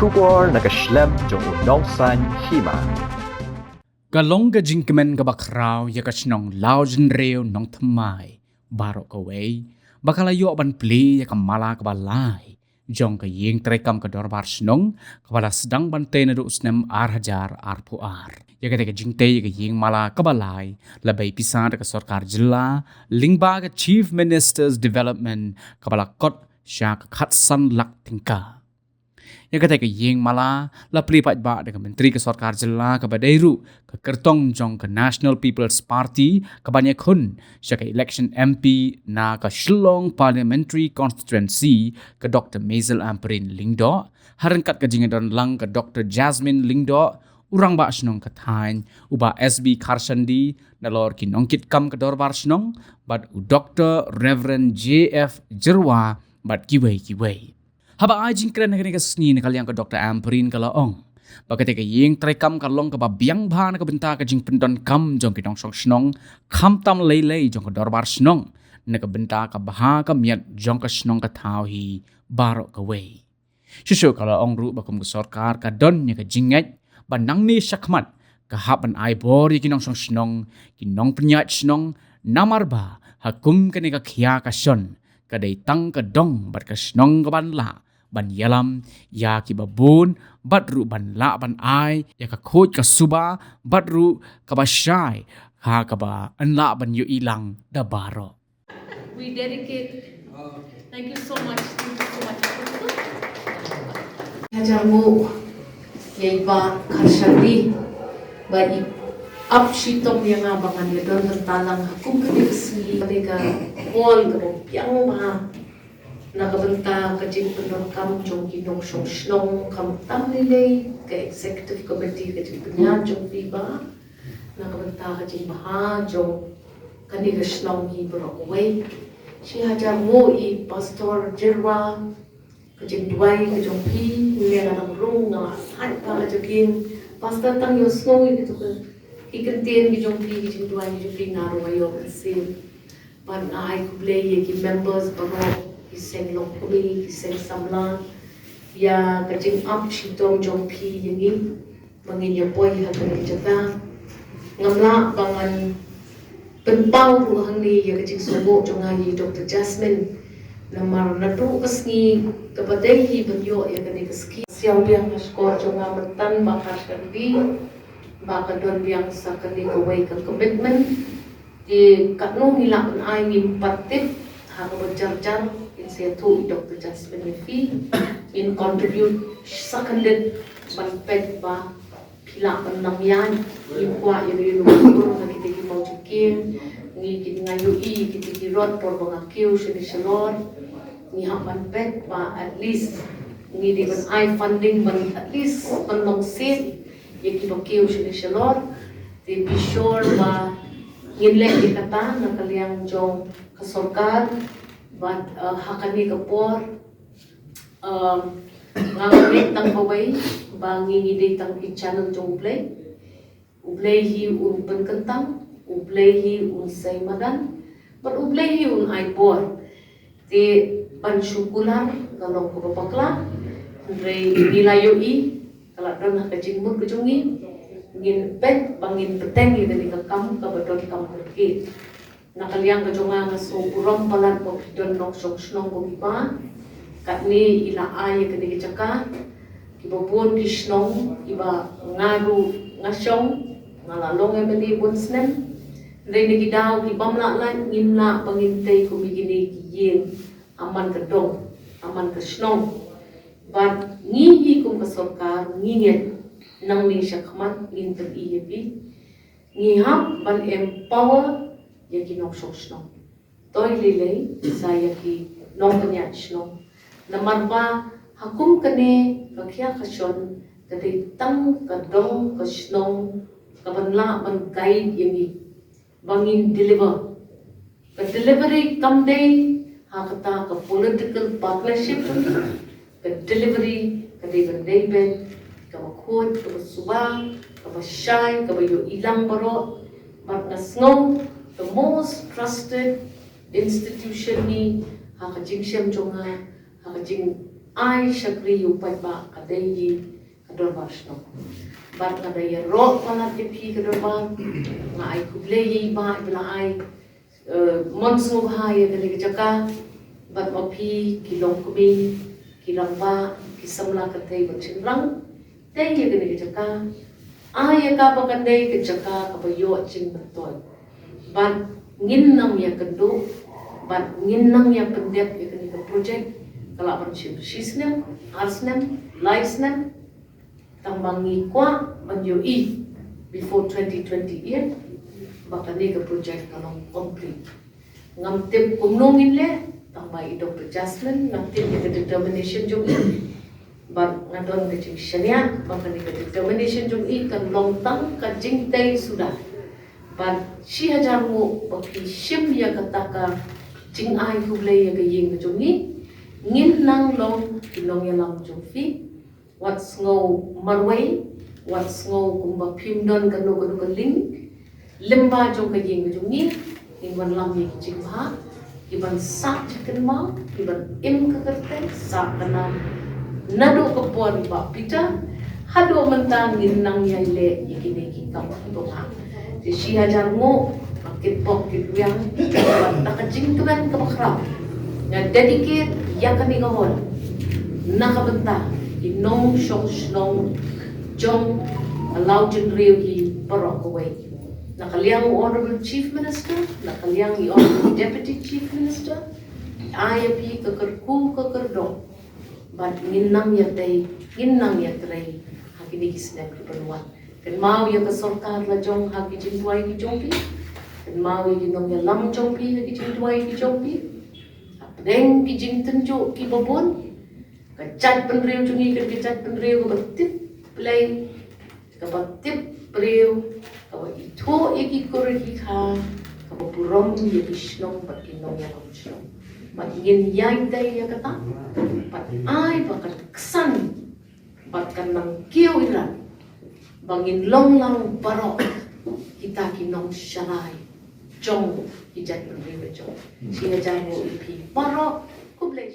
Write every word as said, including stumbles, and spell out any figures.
Khubor na ka shlem jong u nongsaiñ hima. Ka long ka jingkmen kaba khraw ïa ka shnong Lawjynriew Nongthymmai baroh kawei ba ka la ïoh ban plie ïa ka mala kaba lai jong ka ïing treikam ka dorbar shnong kaba la sdang ban tei naduh u snem ar hajar arphew ar. Ïa kata ka jingtei ïa ka ïing mala kaba lai la bei pisa da ka sorkar jylla lyngba ka Chief Minister's Development kaba la kot sha ka khatsan lak tyngka. Ïa kata ka ïing mala la plie paidbah da ka myntri ka sorkar jylla kaba dei ruh ka kyrtong jong ka National People's Party kaban ïakhun sha ka election M P na ka Shillong Parliamentary Constituency, ka Doctor Maisel Ampareen Lyngdoh, ha ryngkat ka jingdon lang ka Doctor Jasmine Lyngdoh, u rangbah shnong ka thaiñ u Bah S B Kharshandi, nalor ki nongkitkam ka dorbar shnong bad u Doctor Reverend J F Jyrwa bad kiwei kiwei. Haba ai jingkren ha kane ka sngi na ka liang ka Doctor Ampareen ka la ong ba kata ka ïing treikam ka long kaba biang bha na ka bynta ka jingpyndonkam jong ki nongshong shnong, khamtam lei lei jong ka dorbar shnong, na ka bynta ka bha ka miat jong ka shnong ka thaw hi baroh kawei. Shuh shuh ka la ong ruh ba kum ka sorkar ka don ïa ka jingngeit ba nangne shakhmat ka hap ban ai bor ïa ki nongshong shnong, ki nongpynïaid shnong, namar ba ha kum kane ka khia ka shon ka dei tang ka dong bad ka shnong kaban lah ban ïalam ïa kiba bun bad ruh ban lah ban ai ïa ka khuid ka suba bad ruh kaba shai ha kaba yn lah ban ïohi lang da baroh. We dedicate. Thank you so much. Thank you so much. Hajar nguh ïa i Bah Kharshandi ba i ap shitom ïa nga ba ngan ïadon bynta lang ha kum kane ka sngi, kane ka hall kaba biang bha na ka bynta ka jingpyndonkam jong ki nongshong shnong, khamtam lei lei ka executive committee, ka jingpynïaid jong phi Bah, na ka bynta ka jingbha jong kane ka shnong hi baroh kawei. Shi hajar nguh i Pastor Jyrwa, ka jingduwai ka jong phi, nga la dang rung, nga la sait ba ka jong ki. Pastor, tang ïohsngew ïa kito ki kyntien ki jong phi, ki jingduwai ki jong phi, nga ruh nga ïoh mynsiem. Bad nga ai khublei ïa ki members baroh, ki seng longkmie, ki seng samla, ïa ka jingap shitom jong phi ïa ngi ba ngin ïa poi ha kane ka jaka. Ngam lah ba ngan pynpaw ruh hangne ïa ka jingsngewnguh jong nga ïa i Doctor Jasmine. Namar naduh ka sngi kaba dei hi ban ïoh ïa kane ka skhim, siaw biang ha shkor jong nga mynta ba ka shakri, ba ka don biang sa kane kawei ka commitment. Te katno ngi lah ban ai, ngim pat tip, ha kaba jar jar ngin sa ïathuh i Doctor Jasmine ïa phi. Ngin contribute sa khyndiat ban peit ba phi lah ban nang ïaid. Ngim kwah ïa ngi ruh ha kita ki mawjynkie. Ngi, ki, nga ïohi kita ki rot por ba nga kiew shane shalor. Ngi hap ban peit ba at least ngi dei ban ai funding ban at least ban long safe ïa kiba kiew shane shalor. Te be sure ba ngin leh ïa kata na ka liang jong ka sorkar. Bad, uh, ha kane ka por, um, nga ngeit tang kawei ba ngi, ngi dei tang i channel jong U Blei. U Blei hi un pynkyntang, U Blei hi un sei madan, bad U Blei hi un ai bor. Te ban shu kular ka long kaba bakla, hynrei ngi la ïohi ka la don ha ka jingmut ka jong ngi. Ngin peit ba ngin bteng ïa kane ka kam kaba donkam kyrkieh. Na ka liang ka jong nga, nga sngewburom palat ba phi don nongshong shnong ba phi ba. Katne i la ai ïa kane ka jaka, kiba bun ki shnong kiba nga ruh nga shong, nga la long M L A bun snem. Hynrei na ki daw ki bym lah lait, ngim lah ba ngin tei kum ïa kine ki ïing, ha man ka dong, ha man ka shnong. Bad ngi hi kum ka sorkar ngi ngeit nangne shakhmat ngin pyni ïa phi. Ngi hap ban empower ïa ki nongshong shnong. Toi lei lei sa ïa ki nongpynïaid shnong. Namar ba ha kum kane ka khia ka shon ka dei tang ka dong ka shnong kaban lah ban guide ïa ngi ba ngin deliver. Ka delivery kam dei ha kata ka political partnership. Ka delivery ka dei ban dei beit kaba khuid, kaba suba, kaba shai, kaba ïohi lang baroh. Bad nga sngew the most trusted institution ngi ha ka jingshem jong nga, ha ka jing, Ai shakri ïa u paidbah ka dei ïa ka dorbar shnong. Bad nga da ïaroh palat ïa phi ka dorbar, nga ai khublei ïa i bah i ba la ai eh, mon sngewbha ïa kane ka jaka, bad ma phi ki longkmie, ki rangbah, ki samla kynthei bad shynrang, tei ïa kane ka jaka, ai ïa ka ba kan dei ka jaka kaba ïoh jingmyntoi. Bad ngin nang ïakynduh, bad ngin nang ïa pyndep ïa kane ka projek, ka lah ban shim shi snem, ar snem, lai snem, tang ba ngi kwah ban ïohi before twenty twenty-eight ba kane ka projek ka long complete. Ngam tip kumno ngin leh, tang ba i Doctor Jasmine, ngam tip ïa ka determination jong i. Bad nga don ka jingshaniah ba kane ka determination jong i kan long tang ka jingtei suda. Bad shi hajar nguh ba phi shim ïa kata ka jingai khublei ïa ka ïing ka jong ngi. Ngin nang long ki nongïalam jong phi. Wat sngew marwei, wat sngew kumba phim don kano kano ka link lyngba jong ka ïing ka jong ngi. Ngin wanlam ïa ki jingbha, ki ban sah jingkynmaw, ki ban im ka kyrteng, sah ka nam. Naduh ka por i Bah Peter haduh mynta ngin nang ïai leh ïa kine ki kam kiba bha. Te shi hajar nguh, ba kit bok kit riang, da ka jingkmen kaba khraw, nga dedicate ïa kane ka hall na ka bynta ki nongshong shnong jong ka Lawjynriew hi baroh kawei. Na ka liang u Honorable Chief Minister, na ka liang i Honorable Deputy Chief Minister, ai ïa phi ka kyrkhu ka kyrdong. Bad ngin nang ïatei, ngin nang ïatrei ha kine ki snem ki ban wan. Kynmaw ïa ka sorkar la jong ha ki jingduwai ki jong phi. Kynmaw ïa ki nongïalam jong phi ha ki jingduwai ki jong phi. Hapdeng ki jingtynjuh kiba bun, ka jaitbynriew jong ngi ka dei ka jaitbynriew kaba tip Blei, kaba tip briew, kaba ithuh ïa ki kur ïa ki kha, kaba burom ïa ki shnong bad ki nongïalam shnong. Bad ngin ïai tei ïa kata, bad ai ba kan ksan, bad kan nang kiew ïa, ba ngin long lang baroh kita ki nongsharai jong ki jaitbynriew jong. Shi hajar nguh ïa phi baroh, khublei.